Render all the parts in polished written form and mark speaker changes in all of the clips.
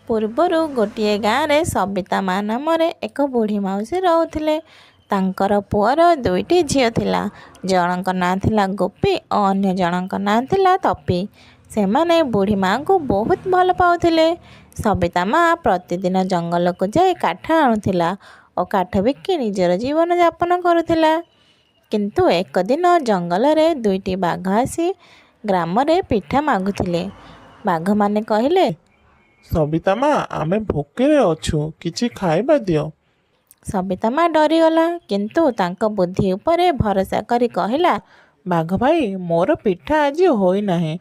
Speaker 1: ପୂର୍ବରୁ ଗୋଟିଏ ଗାଁରେ ସବିତା ମା ନାମରେ ଏକ ବୁଢ଼ୀ ମାଉସୀ ରହୁଥିଲେ। ତାଙ୍କର ପୁଅର ଦୁଇଟି ଝିଅ ଥିଲା। ଜଣଙ୍କ ନାଁ ଥିଲା ଗୋପୀ ଓ ଅନ୍ୟ ଜଣଙ୍କ ନାଁ ଥିଲା ତପି। ସେମାନେ ବୁଢ଼ୀ ମା'ଙ୍କୁ ବହୁତ ଭଲ ପାଉଥିଲେ। ସବିତା ମା ପ୍ରତିଦିନ ଜଙ୍ଗଲକୁ ଯାଇ କାଠ ଆଣୁଥିଲା ଓ କାଠ ବିକି ନିଜର ଜୀବନଯାପନ କରୁଥିଲା। କିନ୍ତୁ ଏକଦିନ ଜଙ୍ଗଲରେ ଦୁଇଟି ବାଘ ଆସି ଗ୍ରାମରେ ପିଠା ମାଗୁଥିଲେ। ବାଘମାନେ କହିଲେ,
Speaker 2: ସବିତା ମା, ଆମେ ଭୋକରେ ଅଛୁ, କିଛି ଖାଇବା ଦିଅ।
Speaker 1: ସବିତା ମା ଡରିଗଲା, କିନ୍ତୁ ତାଙ୍କ ବୁଦ୍ଧି ଉପରେ ଭରସା କରି କହିଲା,
Speaker 2: ବାଘ ଭାଇ, ମୋର ପିଠା ଆଜି ହୋଇନାହିଁ।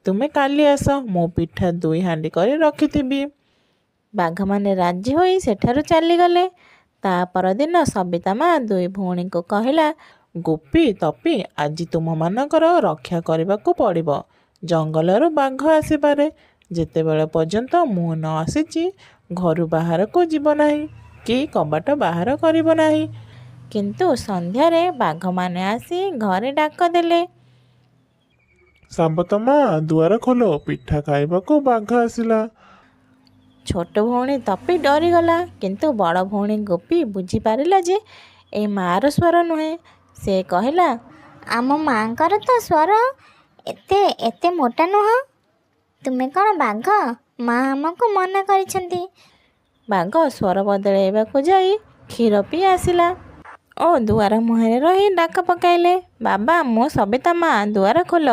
Speaker 2: ତୁମେ କାଲି ଆସ, ମୁଁ ପିଠା ଦୁଇ ହାଣ୍ଡି କରି ରଖିଥିବି।
Speaker 1: ବାଘମାନେ ରାଜି ହୋଇ ସେଠାରୁ ଚାଲିଗଲେ। ତା ପରଦିନ ସବିତା ମା ଦୁଇ ଭଉଣୀଙ୍କୁ କହିଲା,
Speaker 2: ଗୋପୀ, ତପି, ଆଜି ତୁମମାନଙ୍କର ରକ୍ଷା କରିବାକୁ ପଡ଼ିବ। ଜଙ୍ଗଲରୁ ବାଘ ଆସିପାରେ। ଯେତେବେଳ ପର୍ଯ୍ୟନ୍ତ ମୁଁ ନ ଆସିଛି, ଘରୁ ବାହାରକୁ ଯିବ ନାହିଁ କି କବାଟ ବାହାର କରିବ ନାହିଁ।
Speaker 1: କିନ୍ତୁ ସନ୍ଧ୍ୟାରେ ବାଘମାନେ ଆସି ଘରେ ଡାକ ଦେଲେ।
Speaker 2: ସାବତ ମା, ଦୁଆର ଖୋଲ, ପିଠା ଖାଇବାକୁ ବାଘ ଆସିଲା।
Speaker 1: ଛୋଟ ଭଉଣୀ ତପି ଡରିଗଲା, କିନ୍ତୁ ବଡ଼ ଭଉଣୀ ଗୋପୀ ବୁଝିପାରିଲା ଯେ ଏ ମାଆର ସ୍ୱର ନୁହେଁ। ସେ କହିଲା,
Speaker 3: ଆମ ମାଆଙ୍କର ତ ସ୍ୱର ଏତେ ଏତେ ମୋଟା ନୁହଁ। ତୁମେ କ'ଣ ବାଘ? ମା ଆମକୁ ମନା କରିଛନ୍ତି।
Speaker 1: ବାଘ ସ୍ୱର ବଦଳାଇବାକୁ ଯାଇ କ୍ଷୀର ପିଇ ଆସିଲା ଓ ଦୁଆର ମୁହଁରେ ରହି ଡାକ ପକାଇଲେ, ବାବା, ମୁଁ ସବିତା ମା, ଦୁଆର ଖୋଲ।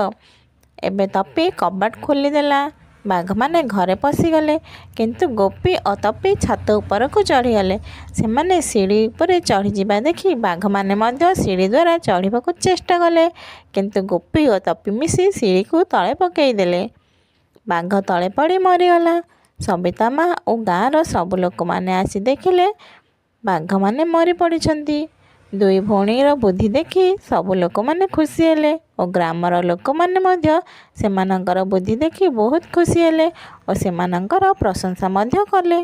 Speaker 1: ଏବେ ତପି କବାଟ ଖୋଲିଦେଲା। ବାଘମାନେ ଘରେ ପଶିଗଲେ, କିନ୍ତୁ ଗୋପୀ ଓ ତପି ଛାତ ଉପରକୁ ଚଢ଼ିଗଲେ। ସେମାନେ ସିଡ଼ି ଉପରେ ଚଢ଼ିଯିବା ଦେଖି ବାଘମାନେ ମଧ୍ୟ ସିଡ଼ି ଦ୍ୱାରା ଚଢ଼ିବାକୁ ଚେଷ୍ଟା କଲେ, କିନ୍ତୁ ଗୋପୀ ଓ ତପି ମିଶି ସିଡ଼ିକୁ ତଳେ ପକାଇଦେଲେ। ବାଘ ତଳେ ପଡ଼ି ମରିଗଲା। ସବିତା ମା ଓ ଗାଁର ସବୁ ଲୋକମାନେ ଆସି ଦେଖିଲେ ବାଘମାନେ ମରି ପଡ଼ିଛନ୍ତି। ଦୁଇ ଭଉଣୀର ବୁଦ୍ଧି ଦେଖି ସବୁ ଲୋକମାନେ ଖୁସି ହେଲେ ଓ ଗ୍ରାମର ଲୋକମାନେ ମଧ୍ୟ ସେମାନଙ୍କର ବୁଦ୍ଧି ଦେଖି ବହୁତ ଖୁସି ହେଲେ ଓ ସେମାନଙ୍କର ପ୍ରଶଂସା ମଧ୍ୟ କଲେ।